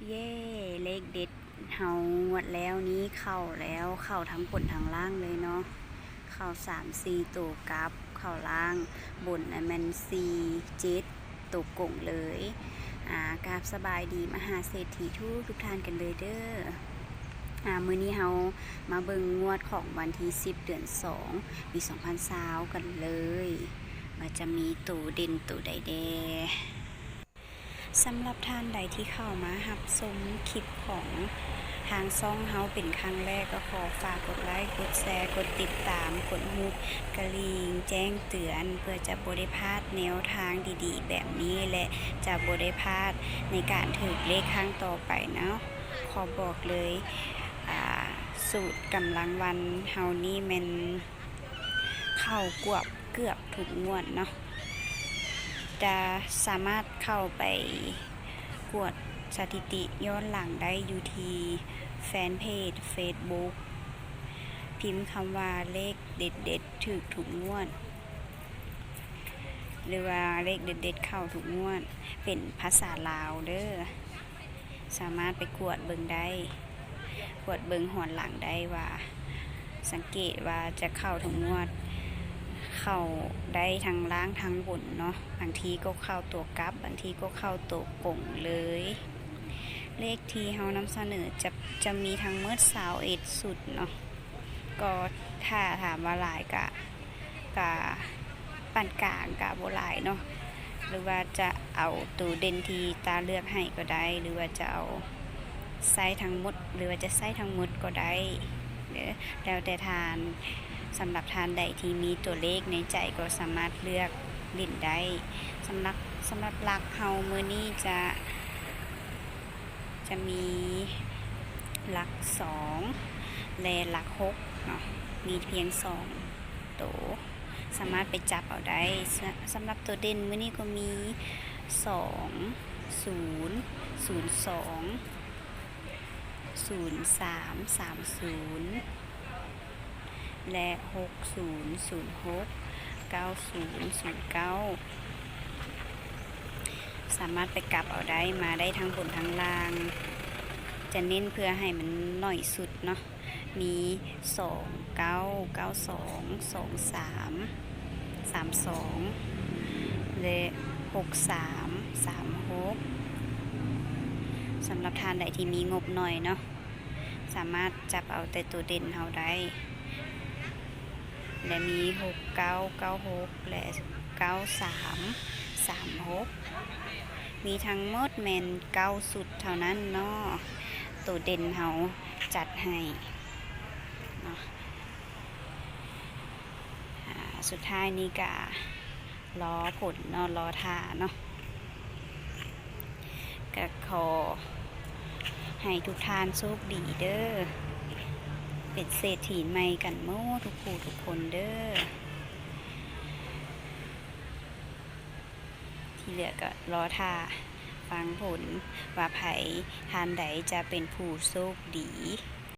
ເຢ້ ເລກເດັດເຮົາງວດແລ້ວນີ້ເຂົ້າແລ້ວ ເຂົ້າທັງບົນທັງລ່າງເລີຍເນາະ ເຂົ້າສາມສີ່ໂຕກັບ ເຂົ້າລ່າງ ບົນນະແມ່ນສີ່ເຈັດ ໂຕກົງເລີຍ. ອາ ກາບສະບາຍດີມະຫາເສດຖີທຸກໆທ່ານກັນເລີຍເດີ້. ອາ ມື້ນີ້ເຮົາມາເບິ່ງງວດຂອງວັນທີສິບ ເດືອນສອງ ປີສອງພັນຊາວກັນເລີຍ ວ່າຈະມີໂຕເດັ່ນໂຕໃດແດ່. ສຳລັບທ່ານໃດທີ່ເຂົ້າມາຮັບຊົມຄລິບຂອງທາງຊ່ອງເຮົາເປັນຄັ້ງແລກ ກໍຂໍຝາກກົດໄລ, ກົດແຊ, ກົດຕິດຕາມ, ກົດຮູບກະລິ່ງແຈ້ງເຕືອນ ເພື່ອຈະບໍ່ໄດ້ພາດແນວທາງດີໆແບບນີ້ ແລະ ຈະບໍ່ໄດ້ພາດໃນການຖືກເລກຄັ້ງຕໍ່ໄປເນາະ. ຂໍບອກເລີຍ ອາ ສູດກຳລັງວັນເຮົານີ້ແມ່ນ ເຂົ້າກວບເກືອບທຸກງວດເນາະ. ຈະສາມາດເຂົ້າໄປກວດສະຖິຕິຍ້ອນຫຼັງໄດ້ຢູ່ທີ່ແຟນເພຈເຟສບຸກ ພິມຄຳວ່າ ເລກເດັດໆ ຖືກທຸກງວດ ຫຼືວ່າ ເລກເດັດໆ ເຂົ້າທຸກງວດ ເປັນພາສາລາວເດີ້. ສາມາດໄປກວດເບິ່ງໄດ້ ກວດເບິ່ງຍ້ອນຫຼັງໄດ້ວ່າ ສັງເກດວ່າຈະເຂົ້າທຸກງວດ ເຂົ້າໄດ້ທັງລ່າງທັງບົນເນາະ. ບາງທີກໍເຂົ້າຕົວກັບ ບາງທີກໍເຂົ້າໂຕກົງເລີຍ. ເລກທີ່ເຮົານຳສະເໜີຈະ ຈະມີທັງໝົດຊາວເອັດຊຸດເນາະ. ກໍຖ້າຖາມວ່າຫຼາຍກະ ກະປານກາງ ກະບໍ່ຫຼາຍເນາະ ຫຼືວ່າຈະເອົາໂຕເດັ່ນທີ່ຕາເລືອກໃຫ້ກໍໄດ້ ຫຼືວ່າຈະເອົາໃຊ້ທັງໝົດ ຫຼືວ່າຈະໃຊ້ທັງໝົດກໍໄດ້ເດີ້ ແລ້ວແຕ່ທ່ານ. ສຳລັບທ່ານໃດທີ່ມີຕົວເລກໃນໃຈກໍສາມາດເລືອກຫຼິ້ນໄດ້. ສຳລັບ ສຳລັບຫຼັກເຮົາມື້ນີ້ຈະ ຈະມີຫຼັກສອງ ແລະ ຫຼັກຫົກເນາະ ມີພຽງສອງໂຕ ສາມາດໄປຈັບເອົາໄດ້. ສະ ສຳລັບໂຕເດັ່ນມື້ນີ້ກໍມີ ສອງ ສູນ ສູນສອງ ສູນສາມ ສາມສູນ ແລະ ຫົກສູນ ສູນຫົກ ເກົ້າສູນ ສູນເກົ້າ ສາມາດໄປກັບເອົາໄດ້ ມາໄດ້ທັງບົນທັງລ່າງ. ຈະເນັ້ນເພື່ອໃຫ້ມັນໜ້ອຍສຸດເນາະ ມີ ສອງເກົ້າ ເກົ້າສອງ ສອງສາມ ສາມສອງ ແລະ ຫົກສາມ ສາມຫົກ. ສຳລັບທ່ານໃດທີ່ມີງົບໜ້ອຍເນາະ ສາມາດຈັບເອົາແຕ່ໂຕເດັ່ນເຮົາໄດ້ ແລະ ມີ ຫົກເກົ້າ ເກົ້າຫົກ ແລະ ເກົ້າສາມ ສາມຫົກ ມີທັງໝົດແມ່ນເກົ້າຊຸດເທົ່ານັ້ນເນາະ ໂຕເດັ່ນເຮົາຈັດໃຫ້ເນາະ. ອາ ສຸດທ້າຍນີ້ກະ ລໍຜົນເນາະ ລໍຖ້າເນາະ. ກະຂໍໃຫ້ທຸກທ່ານໂຊກດີເດີ້ ເປັນເສດຖີໃໝ່ກັນໝົດທຸກຜູ້ທຸກຄົນເດີ້. ທີ່ເຫຼືອກະລໍຖ້າຟັງຜົນວ່າໃຜ ທ່ານໃດຈະເປັນຜູ້ໂຊກດີ.